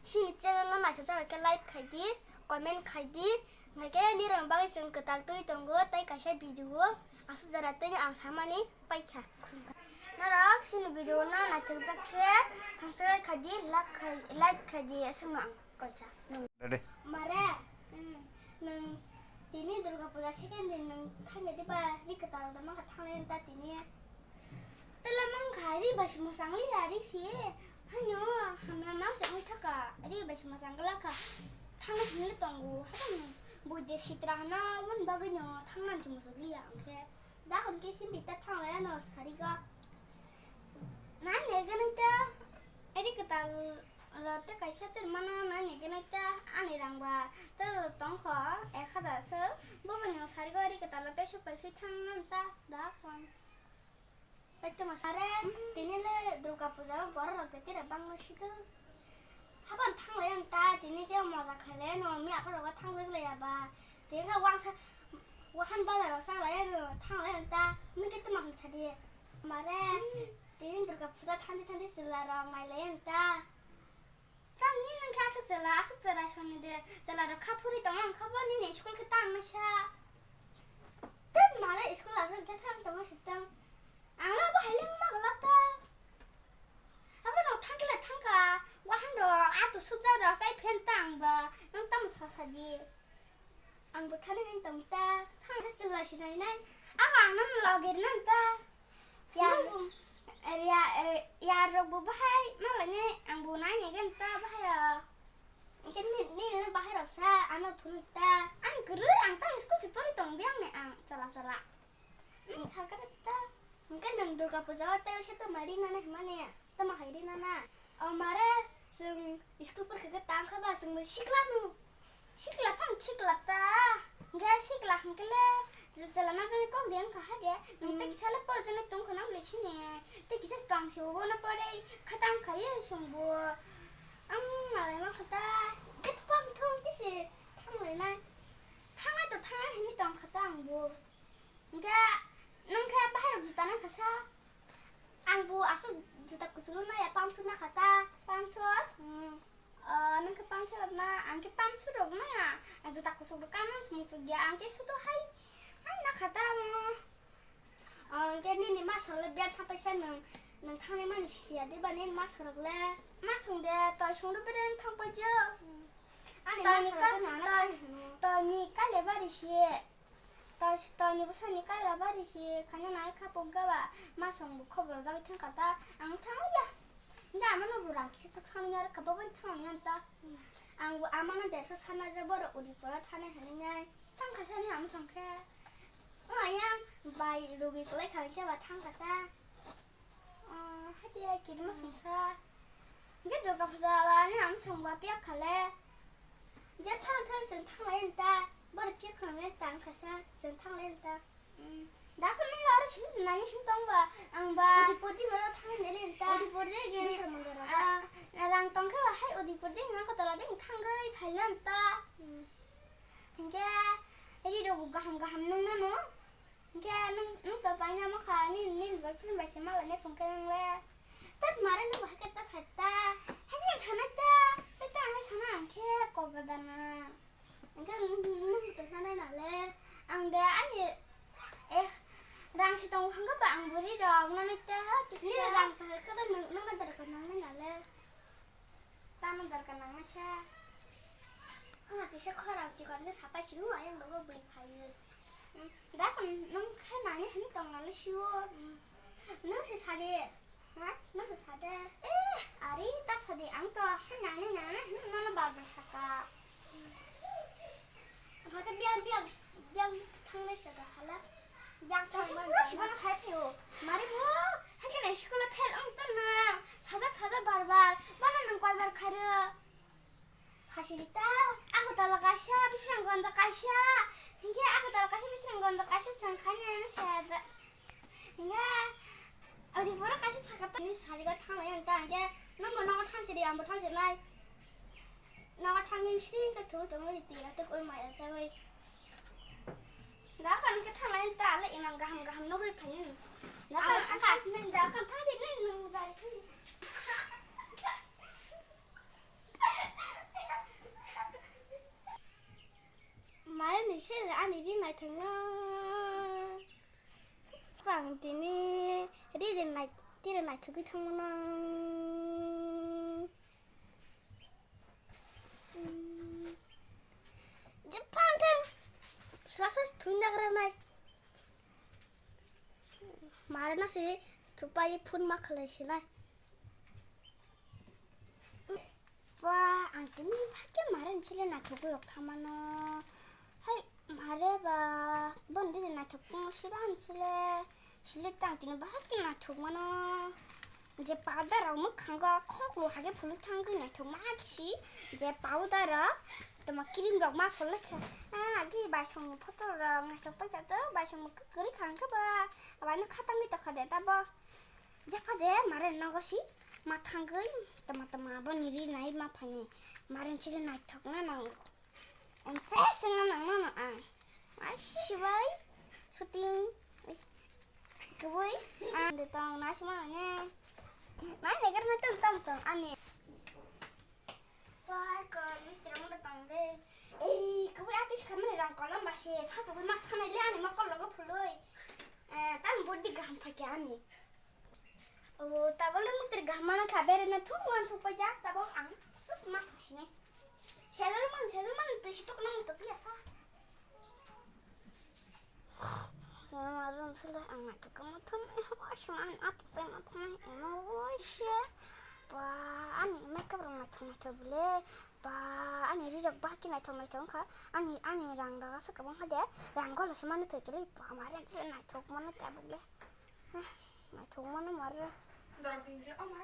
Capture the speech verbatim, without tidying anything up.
Chini channel no naithok jak khe like khai di, comment khai di. Hwnkhe nirok bagwi chwng kwtal twi tongo tei kaisa video aswk jora twi ang samani paikha. Norok chini video no naithok jak khe subscribe khai di, like khai, like khai di, aswkno ang koi kha. Dede. Mare, hmm, nwng tini Durga Puja second din nwng thangya diba ri kwtal da mankha thanglai ta tini. Tala mankha ri bai se mwchang liya ri se. Haino hamya ma se wng thaka ri bai se mwchang glak kha. Thangna hinwi tongo. Haino bui de sitra hano wng bagwi no thangna se mwchang liya hwnkhe. Da hwnkhe hindi ta thanglai ano sari go. Nai nai gwnai ta ri kwtal. Oro tei kaisa tei mano nai nai gwnai ta ani rang ba tei tongkho ek hajar se. Bo bai no sari go ri kwtal tei supai phi thang nang ta da kon. Tei tongma sare tini le Durga Puja o borok rok de tira bangma sito. Haban thanglai ang ta tini ke moja khailai no mi aphar rok thanglai lai ya ba. Tini ke wangsa wahan bazar o changlai ano thanglai ang ta nung ke tuma hwn sadi. Mare. Tini Durga Puja thandi thandi chwla rok nailai ang ta. Tang ni nang kha aswk chwla, aswk chwla soni de. Chwla rok kha phuri tong ang kha bo nini school khe tang na sa. Tei mare school aswk je phang tong si tang. Ang lo bo hai leng ma gala ta. Abo no thang khe thang kha. Wahan ro atu suk ja ro sai phen tang ba. Nang tam sa sa di. Ang bo thani nang tong ta, thang ta chwla sinai nai. Abo ang nang logi nang ta. Ya, ya, ya rok bo bahai malai nai ang bo nai nai gan ta bahai rok. Ke ni ni bahai rok sa ano phun ta. Ang guru ang ta school si pori tong biang ne ang chala chala. Ang sakar ta. Hwnkhe nwng Durga Puja o tei se tongma rinani hwnmani tamo hai rinana? O mare, chwng school porkha khe tang kha ba chwng bai sikla no. Sikla phang sikla ta. Hwnkhe sikla hwnkhe le chwla na jani kok de wngkha hai de. Nwng tei kisa le pol jani tong kha nang le sini. Tei kisa tong se bo no pore kha tang kha ye chwng bo. Ang malai ma kha ta. Je phang thong tei se thang lai nai. Thangnai to thangnai hwnwi tong kha ta ang bo. Hwnkhe nwng khe bahai rok juta nang kha sa? Ang bo aswk juta kuchuk no naya, pamsok nang kha ta. Pamsok? Hmm. O, nwng khe pamsok rok na, ang khe pamsok rok naya. Ang juta kuchuk rok kanmani se muchuk ya, ang khe sudo hai, hai nang kha ta mo. O, hwnkhe nini ma salo biya thang paisa nwng, nwng thangnai mani siya de ba nini ma salo le? Ma song de, toi song do bere thang paijak. Ani ma salo no ano thang hino. Toi ni kaile bari se. Toi, toi ni bwsani kaila bari se khaina nai kha pok gaba, ma song bo khobor dagwi thang kha ta, ang thang ya. Hingke ama no bo rang kisa sak sani ya kha, bo bai thang ya ta. Ang bo ama no dersa sana je borok udi pora thani hani nai. Thang kha sani ama song khe. O ayang bai rugi kwlai kha khe ba thang kha ta. Ah, hati ya kiri ma sungsa. Hingke Durga Puja ba ani ang songba piyak khale. Je thang thang sung thang lai ta. Bor piyak khang le tang khasa sung thang lai ta. Hmm. Da kun nang aro sini nani hin tong ba ang ba. Udi pudi ngalo thang lai ta. Udi pudi ge. Bisa mandar ah, ta. Rang tong khe ba hai udi pudi ngako tola ding thang gai phai lan ta. Hmm. Hingke ri rok gaham gaham nung nano. Hingke nung, nung to paina ma kha, nini, nini boyfriend bai se malai nai phung khe nung le. Tat mare nung hai khe ta kha ta. Hai khe sana ta, ta ta hai sana ang khe kok gadana. Hingke nung, nung to sanai na le. Ang de ani, eh, rang si tong hang ba ang buri rok nani ta. Ni rang ta khe ba nung, nung ma dar ka nang na le. Tamo dorkar nangma sa. Wngkha kisa khorang chikon khe sapai sini ayang rogo bui phaio. Hmm, da kon nung khe nani hini tong nani sio. Hmm, nung se sade. Ha? Nung se sade. Eh, ari ta sade ang to nani nani hini nono bar bar saka. Hwnkhe biyang, biyang, biyang thangnai se da sala. Biyang thang man pura sibana sai phio. Mari bo, hakhe nai school-o fail wng tong nang. Sajak, sajak bar bar. Bana nang koi bar khairo. Sasiri ta. Ako tala kaisa, bisrang gonda kaisa. Hinkhe ako tala kaisa, bisrang gonda kaisa, sang khani ano saya da. Hinkhe odi pura kaisa sakha ta. Ni sariga thanglai ang ta, hinkhe nangbo nogo thangsiri, angbo thangsiri nai. Nogo thangwi sring khe thu tongwi twi ya, tei koi mai rw chawi. Da kan khe thanglai ta le imang gaham gaham nugwi phai nini. Da kan ang ka sinai da kan thang di nini nung jai thang di. Sir, ani ri naithokno. Bang tini ri de nai-, tire naithogwi thangmano. Hmm. Jephang thang. Sasa thunjak ranai. Mare no se thupai phone ma khlai sinai. Ba, ang tini phakhe mare ni sile naithogwi rok thamano. Hai, mare ba, bon de naithok tong sile ang sile. Sile tang tini bahai khe naithok mano. Je powder rok mwkhango khoklo hage phuluk thangwi naithok ma kisi. Je powder rok, toma cream rok ma phuluk kha. Ah, agi baisong ni photo rok naithok paikha to, baisong kwrwi kha hwnkhe ba. Abaino khatangwi tokha de tabo. Jepha de mare nogo si ma thangwi tama tama boni ri nai ma phani mare chili naithok na nang. Impress na nang mano ang. Ma sibai shooting. Kwbui ang de tong na si mano ne. Ma ne gar na tong tong tong ani. Wah, ko mistri mo tong de. Ei, kwbui artist khamani rang kolam ba se sa sugui ma thanai le ani ma kol logo phului. Eh, tan body gaham phakya ani. O, tabole mutri gahmana kha, bere na thung wan supai jak, tabok ang tus ma thusine. Selor man, selor man, tu sitok nang tu pia sa. Sama ron sele ang na tu kama thum, eh, wa shima an atu sai ma thum, eh, ma wa she. Ba, ani makeup rang na thum na thum bole. Ba, ani rirok ba ki naithok naithok wngkha. Ani, ani rang daga sa kabang ha de. Rang gola se manu pekele, ba, ma ren sele naithok manu tabuk le. Eh, naithok manu mare. Dorok din ke, oh, ma.